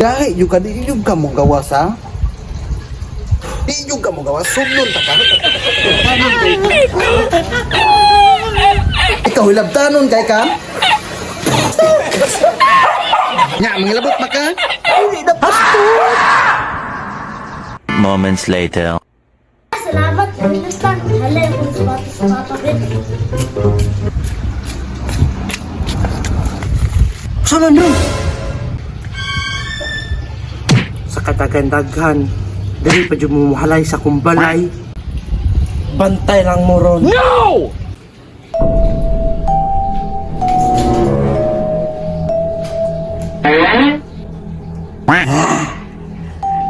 Gahi yung ka, di yung ka mong gawas ha? Di yung ka mong gawas, sudlon ta ka. Ikaw hilabtanon kay ka? Nya, mangilabot pa ka? Hindi na pastor. Moments later. Salamat, basta. Hala, akong sapatos sa papa, Ben. Saan man ron? Sa katagan-daghan, dili pa dyan mo muhalay sa kumbalay. Bantay lang mo ron. No!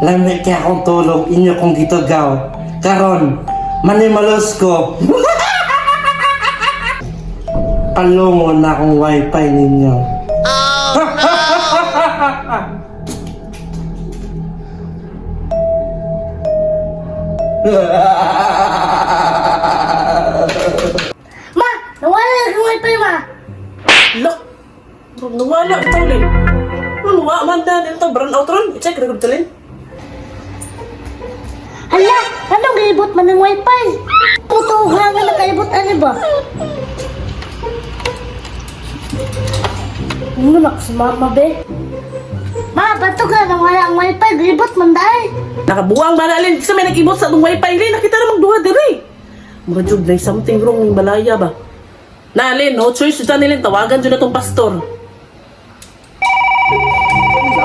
Lamig kaya akong tulog, inyo kong gitugaw. Karon, manimalos ko. Palungon na akong wifi ninyo. Ma, nawala na akong wifi, ma. Lo! Nawala ito, Lin. Ano, wa man na nito, brown out ron. I-check, record Lin. Hala, anong gilibot man ng wifi? Puto, hangin na kalibot, ano ba? Ano na si mama, be? Ma, bato ka, nawala ang wifi, gilibot man dahil. Nakabuang ba na, Lin? Sa may nag-ibot sa atong wifi, Lin. Nakita namang duha diri. Mga jud, na something wrong ng balaya ba? Na, Lin, no choice jud ni Lin. Tawagan jud na tong pastor.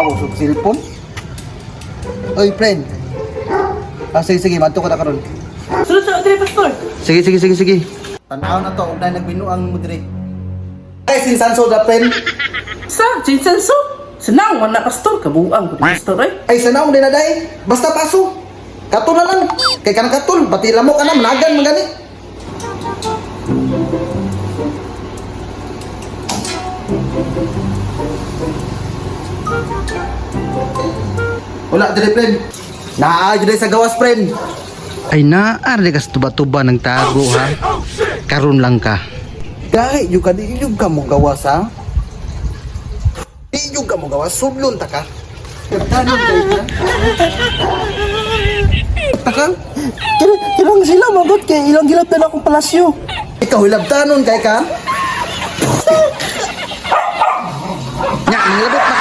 Ako sa cellphone. Oy, friend. Ah, sige, sige, madto ko na karon. Sunod sa diri, pastor. Sige, sige, sige, sige. Tanaw na to, og na nagbinuang mo diri. Ay, sinsanso da, friend. Sa, Jason So. Sinang, wala pastor. Kabuang ko ni pastor, eh. Ay, sanaw din na day. Basta paso. Kato na lang. Kay kanang katol, pati lamok ka na, managan man gani. Wala dire, friend. Naa jud sa gawas, friend. Ay naa di kas tuba-tuba ng tago ha. Karon lang ka. Gahi yung ka di yung ka mong gawas ha. Di yung ka mong gawas sudlon ta ka. Tanon kay ka. Taka? Kirang sila magot kay ilang gilabtan akong palasyo. Ikaw hilabtanon kay ka? Nya, manglabot pa